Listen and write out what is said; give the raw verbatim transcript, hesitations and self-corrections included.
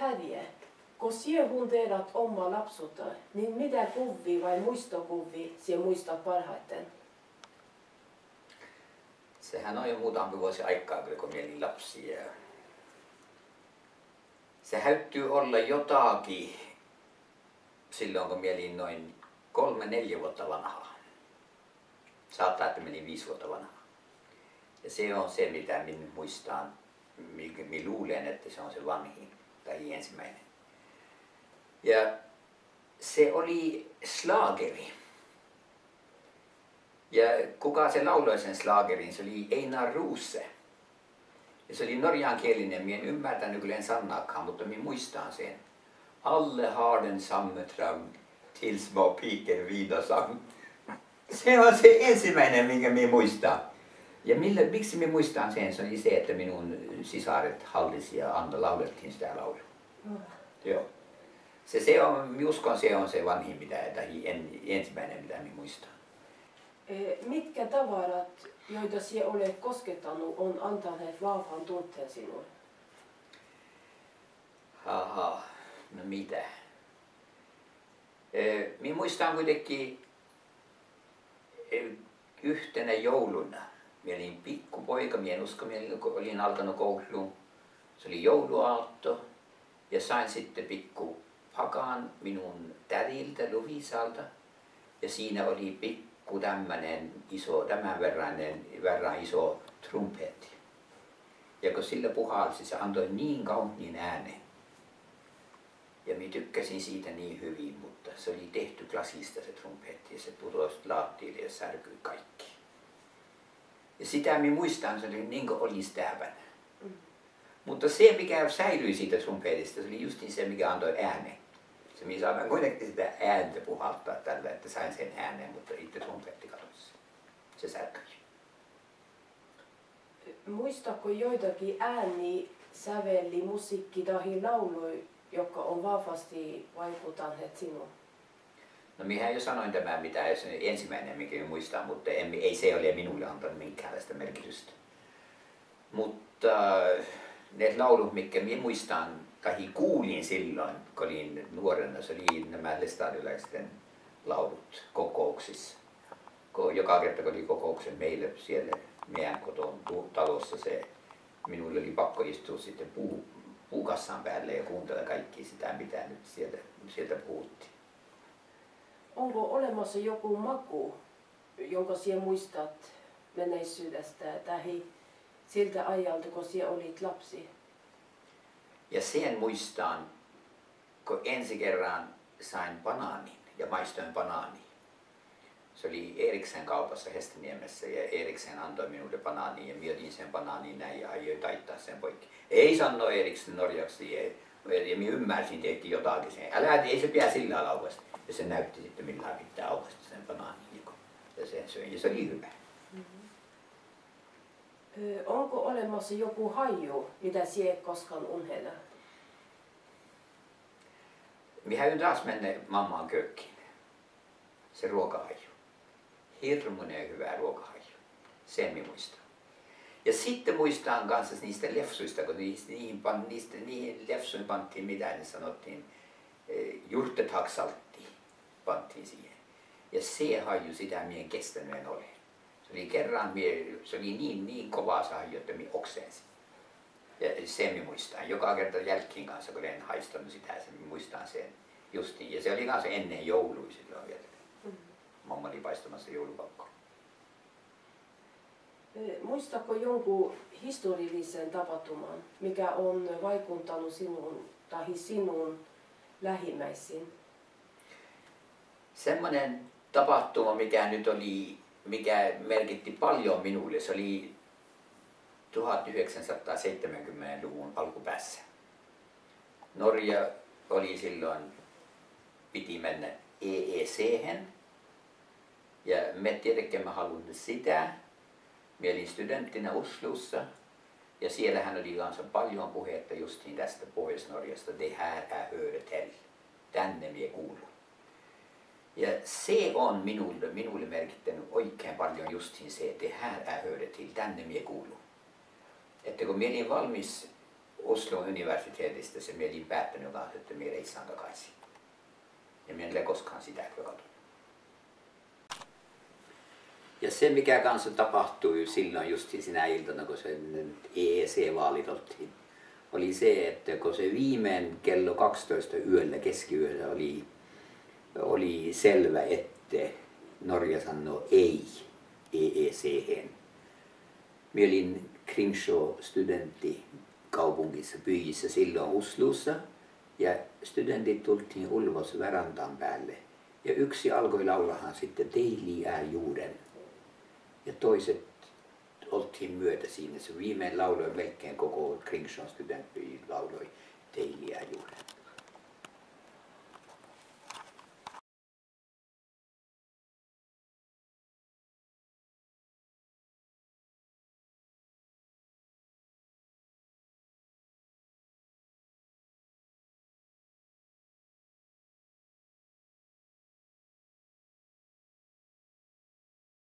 Terje, go sieđ hunderat omma lapsutta, nin mida guvvi vai muistoguvvi sieđ muistat parhaiten? Sehän on jo muutamin vuosi aikaa, go mie olin lapsi. Se häyttyy olla jotaki silloin, go mie olin noin kolme, neljä vuotta vanha. Saattaa, että mie olin viis vuotta vanha. Ja se on se, mitä minä muistan, mi-, mi luulen, että se on se vanhin tai ensimmäinen. Ja se oli slageri. Ja kuka se lauloi sen slagerin, se oli Einar Rose. Ja se oli norjakielinen, mie en ymmärtäny kylä sannakka, mutta mie muistan sen. Alle har den samme drøm, til små piker vide sang. Se on se ensimmäinen, minkä mie muistan. Ja mille, miksi mie muistan sen, se oli se, että minun sisaret Hallis ja Anna laulettiin sitä laulu. Joo. Se, se on, mie uskon, se on se vanhin, mitä, tai en-, ensimmäinen, mitä mie muistan. Eh, mitkä tavarat, joita sieđ olet koskettanu, on antaneet vahvan tunteen sinulle? Aha, no mitä? Eh, mie muistan kuitenkin, eh, yhtenä jouluna. Mie olin pikkupoika, mie en usko, mie olin, olin alkanut kouluun. Se oli jouluaatto. Ja sain sitten pikku pakan minun tädiltä, Lovisalta. Ja siinä oli pikku tämmönen iso, tämän verran, verran iso trumpetti. Ja kun sillä puhalsi, se antoi niin kauniin äänen. Ja minä tykkäsin siitä niin hyvin, mutta se oli tehty glasista se trumpetti ja se putosi lattialle ja särkyi kaikki. Ja sitä minä muistan, se oli niin kuin olisi täälläpäin. Mm. Mutta se, mikä säilyi siitä trumpetista, se oli justiin se, mikä antoi äänen. Se minä saan kuitenkin sitä ääntä puhaltaa tällä, että sain sen ääneen, mutta itse trumpetti katosi. Se särkyi. Muistatko joitakin ääni, säveli, musiikki tai lauluja, jotka on vahvasti vaikuttaneet sinuun? No, minähän jo sanoin tämä, mitä se ensimmäinen, minkä minä muistan, mutta en, ei se ole minulle antanut minkäänlaista merkitystä. Mutta ne laulut, mitkä minä muistan, tai kuulin silloin, kun olin nuorena, se oli nämä lestadiolaisten laulut kokouksissa. Kun joka kerta, kun oli kokoukset meillä siellä meidän koton tu-, talossa, se, minulla oli pakko istua sitten puu-, puukassan päälle ja kuuntella kaikki sitä, mitä nyt sieltä, sieltä puhuttiin. Onko olemassa joku maku, jonka sinä muistat menneisyydestä tai siltä ajalta, kun sinä olit lapsi? Ja sen muistan, kun ensi kerran sain banaanin ja maistoin banaania. Se oli Eriksen kaupassa Hesteniemessä ja Eriksen antoi minulle banaania ja minä otin sen banaaniin näin ja aioin taittaa sen poikki. Ei, sanoi Eriksen norjaksi, ei. Ja minä ymmärsin tietenkin jotakin sen. Älä, ei se pidä sillä lailla aukaista. Ja se näytti sitten, millä pitää aukaista sen banaanin. Ja sen söin. Ja se oli hyvä. Mhm. Ö, onko olemassa joku haju, mitä sinä et koskaan unohda? Minä aion taas mennä mamman köökkiin. Se ruokahaju. Hirmuinen hyvä ruokahaju. Sen minä muistan. Ja sitten muistan kanssa niistä lefsuista, kun niistä, niihin pan-, niistä, niihin lefsuihin pantiin, mitä ne sanottiin, eh, hjortetaksaltti pantiin siihen. Ja se haju, sitä minä en kestäny, en ole. Se oli kerran, minä, se oli niin, niin kova se haju, että minä oksensin. Ja sen minä muistan. Joka kerta jälkeen kanssa, kun olen haistanut sitä, sen minä muistan sen justiin. Ja se oli kanssa ennen joulua silloin vielä. Mm. Mamma oli paistamassa joulupalkkoja. Eh, muistatko jonkun historiallisen tapahtuman, mikä on vaikuttanut sinuun tai sinun lähimmäisiin? Semmoinen tapahtuma, mikä nyt oli, mikä merkitti paljon minulle, se oli tuhatyhdeksänsataaseitsemänkymmentä-luvun alkupäässä. Norja oli silloin, piti mennä E E C-hen. Ja me tietenkin emme halunneet sitä. Minä olin studenttina Oslossa. Ja siellähän oli kanssa paljon puhetta justiin tästä Pohjois-Norjasta, det här är hör till. Tänne minä kuulun. Ja se on minulle, minulle merkittänyt oikein paljon justiin se, det här är hör till, tänne minä kuulun. Että kun minä olin valmis Oslo universitedis, ja mie lin päättan gans, ahte mie reissan tagasi. Ja mie en lean goskkas sii dál vagad. Ja se, mikä gans tapahtu silloin just sinä iltana, go se E E C-vaalit oltiin, oli se, ahte go se viimein kello kaksitoista yöllä, keskiyöllä oli, oli selvä, ahte Norja sannoo ei E E C-hen. Mie lin Kringsjå studentikaupungissa, bygdissa silloin, Oslossa, ja studentit tultiin ulvos verandan päälle. Ja yksi alkoi laulahan sitten Deilig er jorden. Ja toiset oltiin myytä sinne. Se viimein lauloi, melkein koko Kringsjån studentby lauloi Deilig